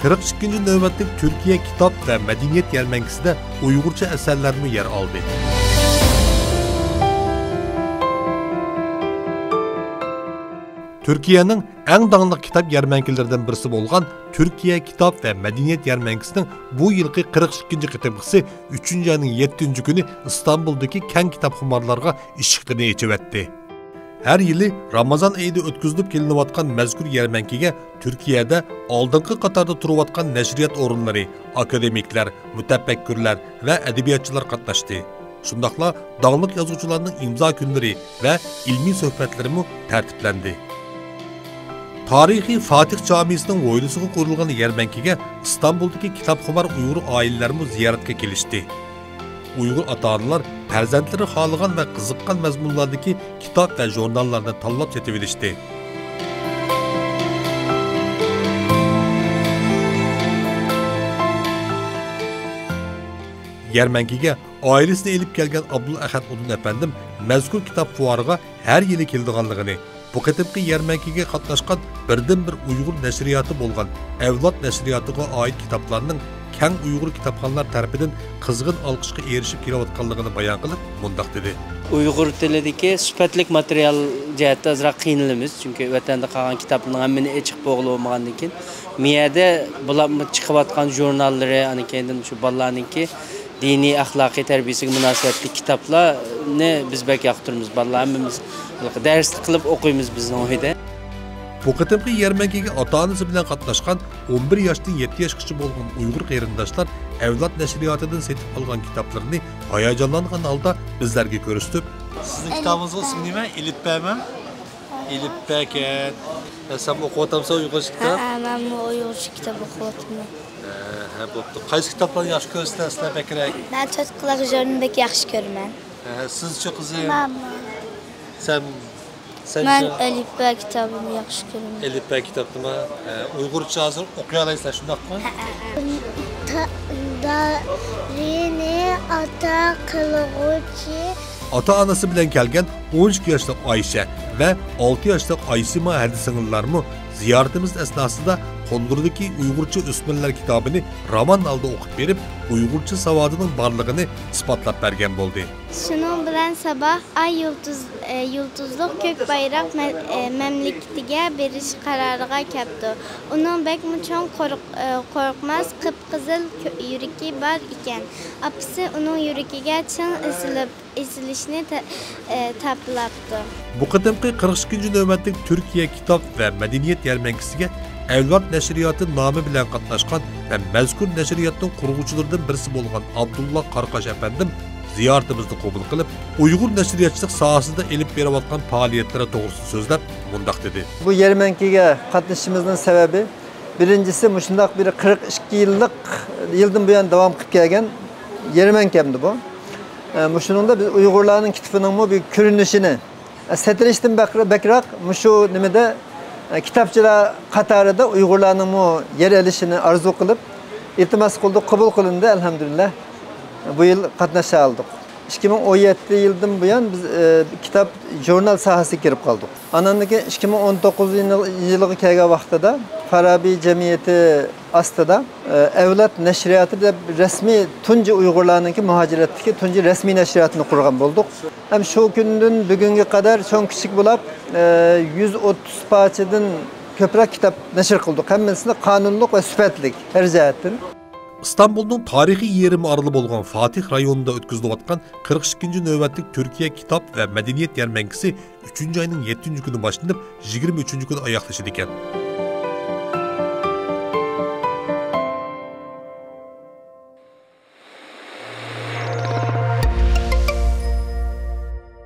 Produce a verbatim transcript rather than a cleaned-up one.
قىرىق ئىككىنچى نۆۋەتلىك تۈركىيە كىتاب ۋە مەدەنىيەت يەرمەنكىسىدە ئۇيغۇرچە ئەسەرلەرمۇ يەر ئالدى. تۈركىيەنىڭ ئەڭ داڭلىق كىتاب يەرمەنكىلىرىدىن بىرسى بولغان تۈركىيە كىتاب ۋە مەدەنىيەت يەرمەنكىسىنىڭ بۇ يىلقى قىرىق ئىككىنچى قېتىمقىسى ئۈچىنچى ئاينىڭ يەتتىنچى كۈنى ئىستانبۇلدىكى كەڭ كىتابخۇمارلارغا ئىشىكلىرىنى ئېچىۋەتتى. ھەر يىلى رامازان ئېيىدا ئۆتكۈزۈلۈپ كېلىنىۋاتقان مەزكۇر يەرمەنكىگە تۈركىيەدە ئالدىنقى قاتاردا تۇرۇۋاتقان نەشرىيات ئورۇنلىرى، ئاكادېمىكلار، مۇتەپەككۇرلار ۋە ئەدەبىياتچىلار قاتناشتى. شۇنداقلا داڭلىق يازغۇچىلارنىڭ ئىمزا كۈنلىرى ۋە ئىلمىي سۆھبەتلىرىمۇ تەرتىپلەندى. تارىخىي فاتىھ جامىسىنىڭ ھويلىسىغا قۇرۇلغان يەرمەنكىگە ئىستانبۇلدىكى كىتابخۇمار ئۇيغۇر ئائىلىلەرمۇ زىيارەتكە كېلىشتى. ئۇيغۇر ئاتا-ئانىلار پەرزەنتلىرى خالىغان ۋە قىزىققان مەزمۇنلاردىكى كىتاب ۋە ژۇرناللارنى تاللاپ سېتىۋېلىشتى. يەرمەنكىگە ئائىلىسىنى ئېلىپ كەلگەن ئابدۇل ئەخەت ئۇدۇن ئەپەندىم مەزكۇر كىتاب فۇئارىغا ھەر يىلى كېلىدىغانلىقىنى، بۇ قېتىمقى يەرمەنكىگە قاتناشقان بىردىنبىر ئۇيغۇر نەشرىياتى بولغان ئەۋلاد نەشرىياتىغا ئائىت كىتابلارنىڭ كەڭ ئۇيغۇر كىتابخانلار تەرىپىدىن قىزغىن ئالقىشقا ئېرىشىپ كېلىۋاتقانلىقىنى بايان قىلىپ، مۇنداق دېدى. ئۇيغۇر تىلىدىكى سۈپەتلىك ماتېرىيال جەھەتتە ئازراق قىينىلىمىز، چۈنكى ۋەتەندە قالغان كىتابنىڭ ھەممىنى ئېچىپ بولغىلى بولمىغاندىن كېيىن، مۇ يەردە بۇلارمۇ چىقىۋاتقان ژۇرناللىرى، ئاندىن كېيىندىن شۇ بالىلارنىڭكى دىنىي، ئەخلاقىي تەربىيەسىگە مۇناسىۋەتلىك كىتابلارنى بىز بەك ياقتۇرىمىز. بالىلار ھەممىمىز دەرسلىك قىلىپ ئوقۇيمىز بىزنىڭ ئۆيدە. بۇ قېتىمقى يەرمەنكىگە ئاتا-ئانىسى بىلەن قاتناشقان ئون بىر ياشتىن يەتتە ياشقىچە بولغان ئۇيغۇر قېرىنداشلار ئەۋلاد نەشرىياتىدىن سېتىپ ئالغان كىتابلىرىنى ھاياجانلانغان ھالدا بىزلەرگە كۆرسىتىپ، سىزنىڭ كىتابىڭىزنىڭ ئىسمى نېمە؟ ئېلىپبەمۇ؟ ئېلىپبەكەن. سەن ئوقۇۋاتامسەن ئۇيغۇرچە كىتاب؟ ھەئە، مەنمۇ ئۇيغۇرچە كىتاب ئوقۇۋاتىمەن. ھە، ھە، بوپتۇ. قايسى كىتابلارنى ياخشى كۆرىسىلەر سىلەر بەكرەك؟ مەن تۆت قۇلاق ژۇرنىنى بەك ياخشى كۆرىمەن. ھە، سىزچۇ قىزىم؟ مەنمۇ. سەن، سەن مەن ئەلىپبە كىتابىنى ياخشى كۆرىمەن. ئەلىپبە كىتابنىمۇ؟ ھە، ئۇيغۇرچە ھازىر ئوقۇيالايسىلەر، شۇنداقمۇ؟ ھە، ھە. تا-، دارىنى ئاتا قىلغۇچى. ئاتا-ئانىسى بىلەن كەلگەن ئون ئىككى ياشلىق ئايشە ۋە ئالتە ياشلىق ئايسىما ھەدە سىڭىللارمۇ زىيارىتىمىز ئەسناسىدا قوللىرىدىكى ئۇيغۇرچە ئۆسمۈرلەر كىتابىنى راۋان ھالدا ئوقۇپ بېرىپ، ئۇيغۇرچە ساۋادىنىڭ بارلىقىنى ئىسپاتلاپ بەرگەن بولدى. شۇنىڭ بىلەن ساباھ ئاي يۇلتۇز، ئە، يۇلتۇزلۇق كۆك بايراق مە-، ئە، مەملىكىتىگە بېرىش قارارىغا كەپتۇ. ئۇنىڭ بەكمۇ چوڭ قورق-، ئە، قورقماس، قىپقىزىل كۆ-، يۈرىكى بار ئىكەن. ئاپىسى ئۇنىڭ يۈرىكىگە چىڭ ئېسىلىپ، ئېسىلىشنى تە-، ئە، تاپىلاپتۇ. بۇ قېتىمقى قىرىق ئىككىنچى نۆۋەتلىك تۈركىيە كىتاب ۋە مەدەنىيەت يەرمەنكىسىگە ئەۋلاد نەشرىياتى نامى بىلەن قاتناشقان ۋە مەزكۇر نەشرىياتنىڭ قۇرغۇچىلىرىدىن بىرسى بولغان ئابدۇللا قاراقاش ئەپەندىم زىيارىتىمىزنى قوبۇل قىلىپ، ئۇيغۇر نەشرىياتچىلىق ساھەسىدە ئېلىپ بېرىۋاتقان پائالىيەتلىرى توغرىسىدا سۆزلەپ، مۇنداق دېدى. بۇ يەرمەنكىگە قاتنىشىشىمىزنىڭ سەۋەبى، بىرىنچىسى، مۇشۇنداق بىر قىرىق ئىككى يىللىق، يىلدىن بۇيان داۋام قىلىپ كەلگەن يەرمەنكەمدى بۇ. ئە، مۇشۇنىڭدا بىز ئۇيغۇرلارنىڭ كىتابىنىڭمۇ بىر كۆرۈنۈشىنى، ئە، سېتىلىشتىن بەك-، بەكرەك مۇشۇ نېمىدە، ئە، كىتابچىلار قاتارىدا ئۇيغۇرلارنىڭمۇ يەر ئېلىشىنى ئارزۇ قىلىپ، ئىلتىماس قىلدۇق، قوبۇل قىلىندى، ئەلھەمدۇلىللا. بۇ يىل قاتناشالىدۇق. ئىككى مىڭ ئون يەتتە يىلدىن بۇيان بىز، ئە، كىتاب، ژۇرنال ساھەسىگە كىرىپ قالدۇق. ئاندىن كېيىن ئىككى مىڭ ئون توققۇزىنچى يىلىغا كەلگەن ۋاقتىدا فارابى جەمئىيىتى ئاستىدا، ئە، ئەۋلاد نەشرىياتى دەپ رەسمىي تۇنجى ئۇيغۇرلارنىڭكى مۇھاجىرەتتىكى تۇنجى رەسمىي نەشرىياتىنى قۇرغان بولدۇق. ھەم شۇ كۈندىن بۈگۈنگە قەدەر چوڭ كىچىك بولاپ، ئە، يۈز ئوتتۇز پارچىدىن كۆپرەك كىتاب نەشر قىلدۇق. ھەممىسىنى قانۇنلۇق ۋە سۈپەتلىك ھەر جەھەتتىن. ئىستانبۇلنىڭ تارىخىي يېرىم ئارىلى بولغان فاتىھ رايونىدا ئۆتكۈزۈلۈۋاتقان قىرىق ئىككىنچى نۆۋەتلىك تۈركىيە كىتاب ۋە مەدەنىيەت يەرمەنكىسى ئۈچىنچى ئاينىڭ يەتتىنچى كۈنى باشلىنىپ، يىگىرمە ئۈچىنچى كۈنى ئاياغلىشىدىكەن.